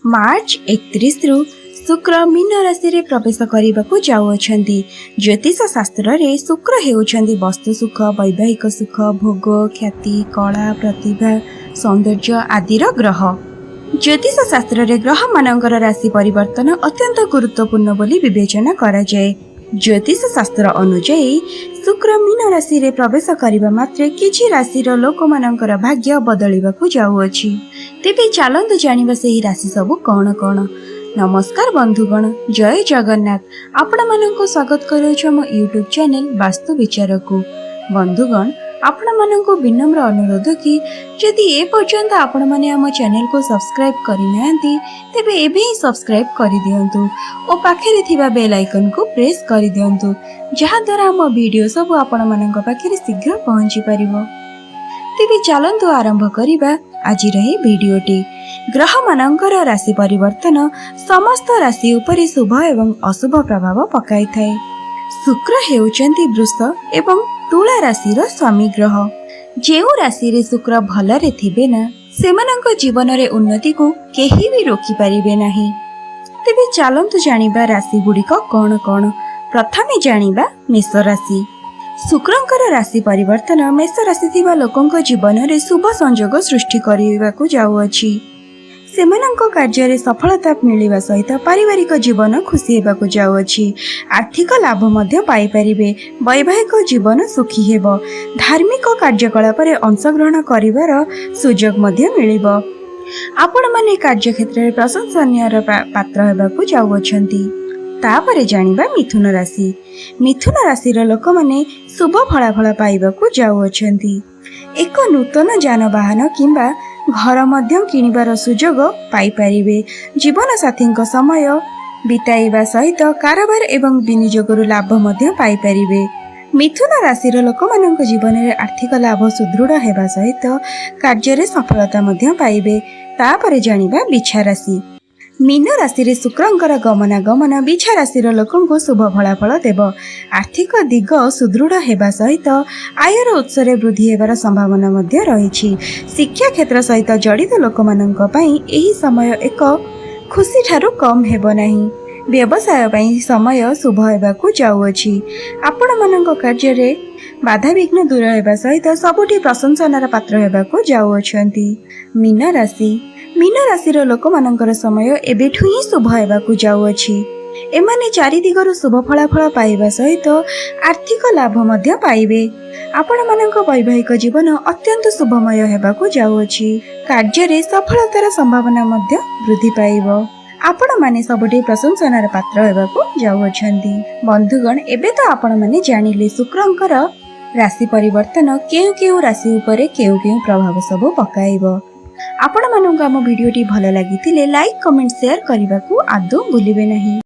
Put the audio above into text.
March 31ରୁ ଶୁକ୍ର ମୀନ ରାଶିରେ ପ୍ରବେଶ କରିବାକୁ ଯାଉଅଛନ୍ତି। ଜ୍ୟୋତିଷ ଶାସ୍ତ୍ରରେ ଶୁକ୍ର ହେଉଛନ୍ତି ବସ୍ତୁ ସୁଖ, ବୈବାହିକ ସୁଖ, ଭୋଗ, ଖ୍ୟାତି, କଳା, ପ୍ରତିଭା, ସୌନ୍ଦର୍ଯ୍ୟ ଆଦିର ଗ୍ରହ। ଜ୍ୟୋତିଷ ଶାସ୍ତ୍ରରେ ଗ୍ରହମାନଙ୍କର ରାଶି ପରିବର୍ତ୍ତନ ଅତ୍ୟନ୍ତ ଗୁରୁତ୍ୱପୂର୍ଣ୍ଣ ବୋଲି ବିବେଚନା କରାଯାଏ। ଜ୍ୟୋତିଷ ଶାସ୍ତ୍ର ଅନୁଯାୟୀ, ଶୁକ୍ର ମୀନ ରାଶିରେ ପ୍ରବେଶ କରିବା ମାତ୍ରେ କିଛି ରାଶିର ଲୋକମାନଙ୍କର ଭାଗ୍ୟ ବଦଳିବାକୁ ଯାଉଅଛି। ତେବେ ଚାଲନ୍ତୁ ଜାଣିବା ସେହି ରାଶି ସବୁ କ'ଣ କ'ଣ। ନମସ୍କାର ବନ୍ଧୁଗଣ, ଜୟ ଜଗନ୍ନାଥ। ଆପଣମାନଙ୍କୁ ସ୍ୱାଗତ କରୁଅଛୁ ଆମ ୟୁଟ୍ୟୁବ୍ ଚ୍ୟାନେଲ ବାସ୍ତୁ ବିଚାରକୁ। ବନ୍ଧୁଗଣ, ଆପଣମାନଙ୍କୁ ବିନମ୍ର ଅନୁରୋଧ କି ଯଦି ଏ ପର୍ଯ୍ୟନ୍ତ ଆପଣମାନେ ଆମ ଚ୍ୟାନେଲକୁ ସବସ୍କ୍ରାଇବ୍ କରିନାହାନ୍ତି, ତେବେ ଏବେ ହିଁ ସବସ୍କ୍ରାଇବ୍ କରିଦିଅନ୍ତୁ ଓ ପାଖରେ ଥିବା ବେଲ୍ ଆଇକନ୍କୁ ପ୍ରେସ୍ କରିଦିଅନ୍ତୁ, ଯାହାଦ୍ୱାରା ଆମ ଭିଡ଼ିଓ ସବୁ ଆପଣମାନଙ୍କ ପାଖରେ ଶୀଘ୍ର ପହଞ୍ଚି ପାରିବ। ତେବେ ଚାଲନ୍ତୁ ଆରମ୍ଭ କରିବା ଆଜିର ଏହି ଭିଡ଼ିଓଟି। ଗ୍ରହମାନଙ୍କର ରାଶି ପରିବର୍ତ୍ତନ ସମସ୍ତ ରାଶି ଉପରେ ଶୁଭ ଏବଂ ଅଶୁଭ ପ୍ରଭାବ ପକାଇଥାଏ। ଶୁକ୍ର ହେଉଛନ୍ତି ବୃଷ ଏବଂ ତୁଳା ରାଶିର ସ୍ୱାମୀ ଗ୍ରହ। ଯେଉଁ ରାଶିରେ ଶୁକ୍ର ଭଲରେ ଥିବେ ନା, ସେମାନଙ୍କ ଜୀବନରେ ଉନ୍ନତିକୁ କେହି ବି ରୋକିପାରିବେ ନାହିଁ। ତେବେ ଚାଲନ୍ତୁ ଜାଣିବା ରାଶି ଗୁଡ଼ିକ କ'ଣ କ'ଣ। ପ୍ରଥମେ ଜାଣିବା ମେଷ ରାଶି। ଶୁକ୍ରଙ୍କର ରାଶି ପରିବର୍ତ୍ତନ ମେଷ ରାଶି ଥିବା ଲୋକଙ୍କ ଜୀବନରେ ଶୁଭ ସଂଯୋଗ ସୃଷ୍ଟି କରିବାକୁ ଯାଉଅଛି। ସେମାନଙ୍କ କାର୍ଯ୍ୟରେ ସଫଳତା ମିଳିବା ସହିତ ପାରିବାରିକ ଜୀବନ ଖୁସି ହେବାକୁ ଯାଉଅଛି। ଆର୍ଥିକ ଲାଭ ମଧ୍ୟ ପାଇପାରିବେ। ବୈବାହିକ ଜୀବନ ସୁଖୀ ହେବ। ଧାର୍ମିକ କାର୍ଯ୍ୟକଳାପରେ ଅଂଶଗ୍ରହଣ କରିବାର ସୁଯୋଗ ମଧ୍ୟ ମିଳିବ। ଆପଣମାନେ କାର୍ଯ୍ୟକ୍ଷେତ୍ରରେ ପ୍ରଶଂସନୀୟର ପାତ୍ର ହେବାକୁ ଯାଉଅଛନ୍ତି। ତାପରେ ଜାଣିବା ମିଥୁନ ରାଶି। ମିଥୁନ ରାଶିର ଲୋକମାନେ ଶୁଭ ଫଳାଫଳ ପାଇବାକୁ ଯାଉଅଛନ୍ତି। ଏକ ନୂତନ ଯାନବାହନ କିମ୍ବା ଘର ମଧ୍ୟ କିଣିବାର ସୁଯୋଗ ପାଇପାରିବେ। ଜୀବନସାଥୀଙ୍କ ସମୟ ବିତାଇବା ସହିତ କାରବାର ଏବଂ ବିନିଯୋଗରୁ ଲାଭ ମଧ୍ୟ ପାଇପାରିବେ। ମିଥୁନ ରାଶିର ଲୋକମାନଙ୍କ ଜୀବନରେ ଆର୍ଥିକ ଲାଭ ସୁଦୃଢ଼ ହେବା ସହିତ କାର୍ଯ୍ୟରେ ସଫଳତା ମଧ୍ୟ ପାଇବେ। ତାପରେ ଜାଣିବା ବିଛା ରାଶି। ମୀନ ରାଶିରେ ଶୁକ୍ରଙ୍କର ଗମନାଗମନ ବିଛା ରାଶିର ଲୋକଙ୍କୁ ଶୁଭ ଫଳାଫଳ ଦେବ। ଆର୍ଥିକ ଦିଗ ସୁଦୃଢ଼ ହେବା ସହିତ ଆୟର ଉତ୍ସରେ ବୃଦ୍ଧି ହେବାର ସମ୍ଭାବନା ମଧ୍ୟ ରହିଛି। ଶିକ୍ଷା କ୍ଷେତ୍ର ସହିତ ଜଡ଼ିତ ଲୋକମାନଙ୍କ ପାଇଁ ଏହି ସମୟ ଏକ ଖୁସିଠାରୁ କମ୍ ହେବ ନାହିଁ। ବ୍ୟବସାୟ ପାଇଁ ସମୟ ଶୁଭ ହେବାକୁ ଯାଉଅଛି। ଆପଣମାନଙ୍କ କାର୍ଯ୍ୟରେ ବାଧାବିଘ୍ନ ଦୂର ହେବା ସହିତ ସବୁଠି ପ୍ରଶଂସନାର ପାତ୍ର ହେବାକୁ ଯାଉଅଛନ୍ତି। ମୀନ ରାଶି। ମୀନ ରାଶିର ଲୋକମାନଙ୍କର ସମୟ ଏବେଠୁ ହିଁ ଶୁଭ ହେବାକୁ ଯାଉଅଛି। ଏମାନେ ଚାରିଦିଗରୁ ଶୁଭ ଫଳାଫଳ ପାଇବା ସହିତ ଆର୍ଥିକ ଲାଭ ମଧ୍ୟ ପାଇବେ। ଆପଣମାନଙ୍କ ବୈବାହିକ ଜୀବନ ଅତ୍ୟନ୍ତ ଶୁଭମୟ ହେବାକୁ ଯାଉଅଛି। କାର୍ଯ୍ୟରେ ସଫଳତାର ସମ୍ଭାବନା ମଧ୍ୟ ବୃଦ୍ଧି ପାଇବ। ଆପଣମାନେ ସବୁଠି ପ୍ରଶଂସନାର ପାତ୍ର ହେବାକୁ ଯାଉଅଛନ୍ତି। ବନ୍ଧୁଗଣ, ଏବେ ତ ଆପଣମାନେ ଜାଣିଲେ ଶୁକ୍ରଙ୍କର ରାଶି ପରିବର୍ତ୍ତନ କେଉଁ କେଉଁ ରାଶି ଉପରେ କେଉଁ କେଉଁ ପ୍ରଭାବ ସବୁ ପକାଇବ। ଆପଣମାନଙ୍କୁ ଆମ ଭିଡ଼ିଓଟି ଭଲ ଲାଗିଥିଲେ ଲାଇକ୍, କମେଣ୍ଟ, ସେୟାର କରିବାକୁ ଆଦୌ ଭୁଲିବେ ନାହିଁ।